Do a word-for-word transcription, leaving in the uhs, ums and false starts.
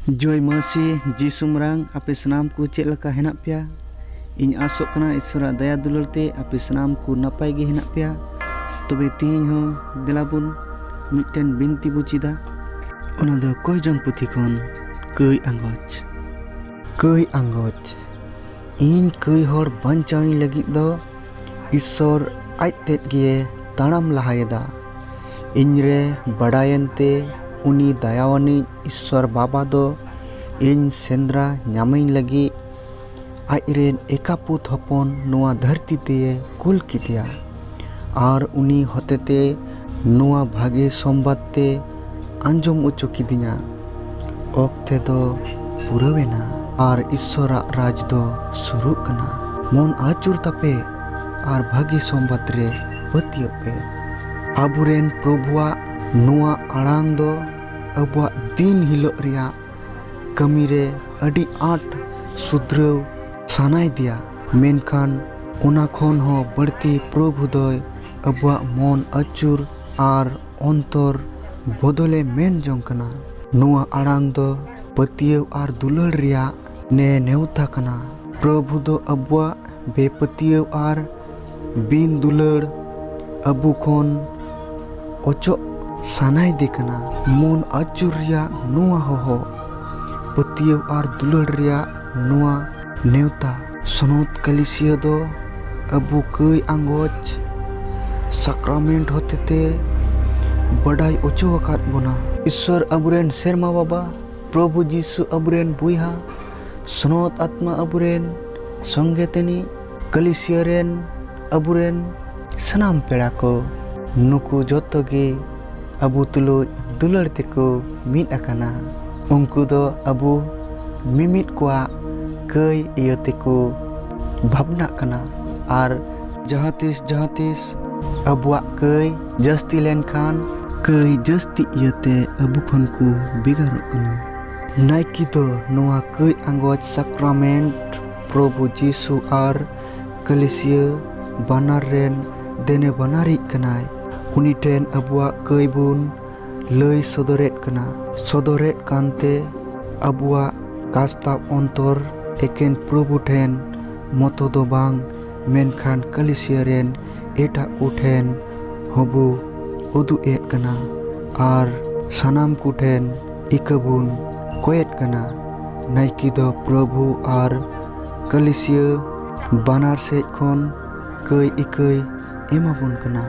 ᱡᱚᱭ ᱢᱟᱹᱥᱤ ᱡᱤᱥᱩ ᱢᱟᱨᱟᱝ, ᱟᱯᱮ ᱥᱟᱱᱟᱢ ᱠᱚ ᱪᱮᱫ ᱞᱮᱠᱟ ᱦᱮᱱᱟᱜ ᱯᱮᱭᱟ? ᱤᱧ ᱟᱥᱚᱜ ᱠᱟᱱᱟ ᱤᱥᱚᱨᱟᱜ ᱫᱟᱭᱟ ᱫᱩᱞᱟᱹᱲ ᱛᱮ ᱟᱯᱮ ᱥᱟᱱᱟᱢ ᱠᱚ ᱱᱟᱯᱟᱭ ᱜᱮ ᱦᱮᱱᱟᱜ ᱯᱮᱭᱟ᱾ ᱛᱚᱵᱮ ᱛᱮᱦᱮᱧ ᱦᱚᱸ ᱫᱮᱞᱟ ᱵᱚᱱ ᱢᱤᱫᱴᱮᱱ ᱵᱤᱱᱛᱤ ᱵᱚ ᱪᱮᱫᱟ᱾ ᱚᱱᱟ ᱫᱚ ᱠᱚᱭ ᱡᱚᱝ ᱯᱩᱛᱷᱤ ᱠᱷᱚᱱ᱾ ᱠᱟᱹᱭ ᱟᱸᱜᱚᱪ᱾ ᱠᱟᱹᱭ ᱟᱸᱜᱚᱪ᱾ ᱤᱧ ᱠᱟᱹᱭ ᱦᱚᱲ ᱵᱟᱧᱪᱟᱣᱤᱧ ᱞᱟᱹᱜᱤᱫ ᱫᱚ ᱤᱥᱥᱚᱨ ᱟᱡ ᱛᱮᱫ ᱜᱮ ᱛᱟᱲᱟᱢ ᱞᱟᱦᱟᱭᱮᱫᱟ᱾ ᱤᱧᱨᱮ ᱵᱟᱰᱟᱭᱮᱱ ᱛᱮ ᱩᱱᱤ ᱫᱟᱭᱟᱣᱟᱱᱤᱡ ᱤᱥᱥᱚᱨ ᱵᱟᱵᱟ ᱫᱚ ᱤᱧ ᱥᱮᱸᱫᱽᱨᱟ ᱧᱟᱢᱤᱧ ᱞᱟᱹᱜᱤᱫ ᱟᱡᱨᱮᱱ ᱮᱠᱟᱯᱩᱛ ᱦᱚᱯᱚᱱ ᱱᱚᱣᱟ ᱫᱷᱟᱹᱨᱛᱤ ᱛᱮᱭ ᱠᱩᱞ ᱠᱮᱫᱮᱭᱟ᱾ ᱟᱨ ᱩᱱᱤ ᱦᱚᱛᱮᱛᱮ ᱱᱚᱣᱟ ᱵᱷᱟᱜᱮ ᱥᱚᱢᱵᱟᱫ ᱛᱮ ᱟᱸᱡᱚᱢ ᱚᱪᱚ ᱠᱤᱫᱤᱧᱟ᱾ ᱚᱠᱛᱮ ᱫᱚ ᱯᱩᱨᱟᱹᱣᱮᱱᱟ ᱟᱨ ᱤᱥᱥᱚᱨᱟᱜ ᱨᱟᱡᱽ ᱫᱚ ᱥᱩᱨᱩᱜ ᱠᱟᱱᱟ᱾ ᱢᱚᱱ ᱟᱹᱪᱩᱨ ᱛᱟᱯᱮ ᱟᱨ ᱵᱷᱟᱹᱜᱤ ᱥᱚᱢᱵᱟᱫ ᱨᱮ ᱯᱟᱹᱛᱭᱟᱹᱜ ᱯᱮ᱾ ᱟᱵᱚᱨᱮᱱ ᱯᱨᱚᱵᱷᱩᱣᱟᱜ ᱱᱚᱣᱟ ᱟᱲᱟᱝ ᱫᱚ ᱟᱵᱚᱣᱟᱜ ᱫᱤᱱ ᱦᱤᱞᱳᱜ ᱨᱮᱭᱟᱜ ᱠᱟᱹᱢᱤ ᱨᱮ ᱟᱹᱰᱤ ᱟᱸᱴ ᱥᱩᱫᱷᱨᱟᱹᱣ ᱥᱟᱱᱟᱭᱮᱫᱮᱭᱟ, ᱢᱮᱱᱠᱷᱟᱱ ᱚᱱᱟ ᱠᱷᱚᱱ ᱦᱚᱸ ᱵᱟᱹᱲᱛᱤ ᱯᱨᱚᱵᱷᱩ ᱫᱚᱭ ᱟᱵᱚᱣᱟᱜ ᱢᱚᱱ ᱟᱹᱪᱩᱨ ᱟᱨ ᱚᱱᱛᱚᱨ ᱵᱚᱫᱚᱞᱮ ᱢᱮᱱ ᱡᱚᱝ ᱠᱟᱱᱟ᱾ ᱱᱚᱣᱟ ᱟᱲᱟᱝ ᱫᱚ ᱯᱟᱹᱛᱭᱟᱹᱣ ᱟᱨ ᱫᱩᱞᱟᱹᱲ ᱨᱮᱭᱟᱜ ᱱᱮ ᱱᱮᱣᱛᱟ ᱠᱟᱱᱟ᱾ ᱯᱨᱚᱵᱷᱩ ᱫᱚ ᱟᱵᱚᱣᱟᱜ ᱵᱮᱯᱟᱹᱛᱭᱟᱹᱣ ᱟᱨ ᱵᱤᱱ ᱫᱩᱞᱟᱹᱲ ᱟᱵᱚ ᱠᱷᱚᱱ ᱚᱪᱚᱜ ᱥᱟᱱᱟᱭᱮᱫᱮ ᱠᱟᱱᱟ᱾ ᱢᱚᱱ ᱟᱹᱪᱩᱨ ᱨᱮᱭᱟᱜ ᱱᱚᱣᱟ ᱦᱚᱦᱚ, ᱯᱟᱹᱛᱭᱟᱹᱣ ᱟᱨ ᱫᱩᱞᱟᱹᱲ ᱨᱮᱭᱟᱜ ᱱᱚᱣᱟ ᱱᱮᱣᱛᱟ᱾ ᱥᱚᱱᱚᱛ ᱠᱟᱞᱤᱥᱤᱭᱟ ᱫᱚ ᱟᱵᱚ ᱠᱟᱹᱭ ᱟᱸᱜᱚᱪ ᱥᱟᱠᱨᱟᱢᱮᱱᱴ ᱦᱚᱛᱮᱛᱮ ᱵᱟᱰᱟᱭ ᱚᱪᱚ ᱟᱠᱟᱫ ᱵᱚᱱᱟ᱾ ᱤᱥᱥᱚᱨ ᱟᱵᱚᱨᱮᱱ ᱥᱮᱨᱢᱟ ᱵᱟᱵᱟ, ᱯᱨᱚᱵᱷᱩ ᱡᱤᱥᱩ ᱟᱵᱚᱨᱮᱱ ᱵᱚᱭᱦᱟ, ᱥᱚᱱᱚᱛ ᱟᱛᱢᱟ ᱟᱵᱚᱨᱮᱱ ᱥᱚᱸᱜᱮ ᱛᱟᱹᱱᱤᱡ, ᱠᱟᱞᱤᱥᱤᱭᱟ ᱨᱮᱱ ᱟᱵᱚᱨᱮᱱ ᱥᱟᱱᱟᱢ ᱯᱮᱲᱟ ᱠᱚ, ᱱᱩᱠᱩ ᱡᱚᱛᱚ ᱜᱮ ᱟᱵᱚ ᱛᱩᱞᱩᱡ ᱫᱩᱞᱟᱹᱲ ᱛᱮᱠᱚ ᱢᱤᱫ ᱟᱠᱟᱱᱟ᱾ ᱩᱱᱠᱩ ᱫᱚ ᱟᱵᱚ ᱢᱤᱢᱤᱫ ᱠᱚᱣᱟᱜ ᱠᱟᱹᱭ ᱤᱭᱟᱹ ᱛᱮᱠᱚ ᱵᱷᱟᱵᱽᱱᱟᱜ ᱠᱟᱱᱟ ᱟᱨ ᱡᱟᱦᱟᱸ ᱛᱤᱥ ᱡᱟᱦᱟᱸ ᱛᱤᱥ ᱟᱵᱚᱣᱟᱜ ᱠᱟᱹᱭ ᱡᱟᱹᱥᱛᱤ ᱞᱮᱱᱠᱷᱟᱱ ᱠᱟᱹᱭ ᱡᱟᱹᱥᱛᱤ ᱤᱭᱟᱹᱛᱮ ᱟᱵᱚ ᱠᱷᱚᱱ ᱠᱚ ᱵᱷᱮᱜᱟᱨᱚᱜ ᱠᱟᱱᱟ᱾ ᱱᱟᱭᱠᱮ ᱫᱚ ᱱᱚᱣᱟ ᱠᱟᱹᱭ ᱟᱸᱜᱚᱪ ᱥᱟᱠᱨᱟᱢᱮᱱᱴ ᱯᱨᱚᱵᱷᱩ ᱡᱤᱥᱩ ᱟᱨ ᱠᱟᱞᱤᱥᱤᱭᱟᱹ ᱵᱟᱱᱟᱨ ᱨᱮᱱ ᱫᱮᱱᱮ ᱵᱟᱱᱟᱨᱤᱡ ᱠᱟᱱᱟᱭ᱾ ᱩᱱᱤ ᱴᱷᱮᱱ ᱟᱵᱚᱣᱟᱜ ᱠᱟᱹᱭ ᱵᱚᱱ ᱞᱟᱹᱭ ᱥᱚᱫᱚᱨᱮᱫ ᱠᱟᱱᱟ, ᱥᱚᱫᱚᱨᱮᱫ ᱠᱟᱱᱛᱮ ᱟᱵᱚᱣᱟᱜ ᱠᱟᱥᱛᱟᱵ ᱚᱱᱛᱚᱨ ᱮᱠᱮᱱ ᱯᱨᱚᱵᱷᱩ ᱴᱷᱮᱱ ᱢᱚᱛᱚ ᱫᱚ ᱵᱟᱝ, ᱢᱮᱱᱠᱷᱟᱱ ᱠᱟᱞᱤᱥᱤᱭᱟ ᱨᱮᱱ ᱮᱴᱟᱜ ᱠᱚ ᱴᱷᱮᱱ ᱦᱚᱸᱵᱚ ᱩᱫᱩᱜ ᱮᱫ ᱠᱟᱱᱟ ᱟᱨ ᱥᱟᱱᱟᱢ ᱠᱚ ᱴᱷᱮᱱ ᱤᱠᱟᱹ ᱵᱚᱱ ᱠᱚᱭᱮᱫ ᱠᱟᱱᱟ᱾ ᱱᱟᱭᱠᱮ ᱫᱚ ᱯᱨᱚᱵᱷᱩ ᱟᱨ ᱠᱟᱞᱤᱥᱤᱭᱟ ᱵᱟᱱᱟᱨ ᱥᱮᱫ ᱠᱷᱚᱱ ᱠᱟᱹᱭ ᱤᱠᱟᱹᱭ ᱮᱢᱟᱵᱚᱱ ᱠᱟᱱᱟ᱾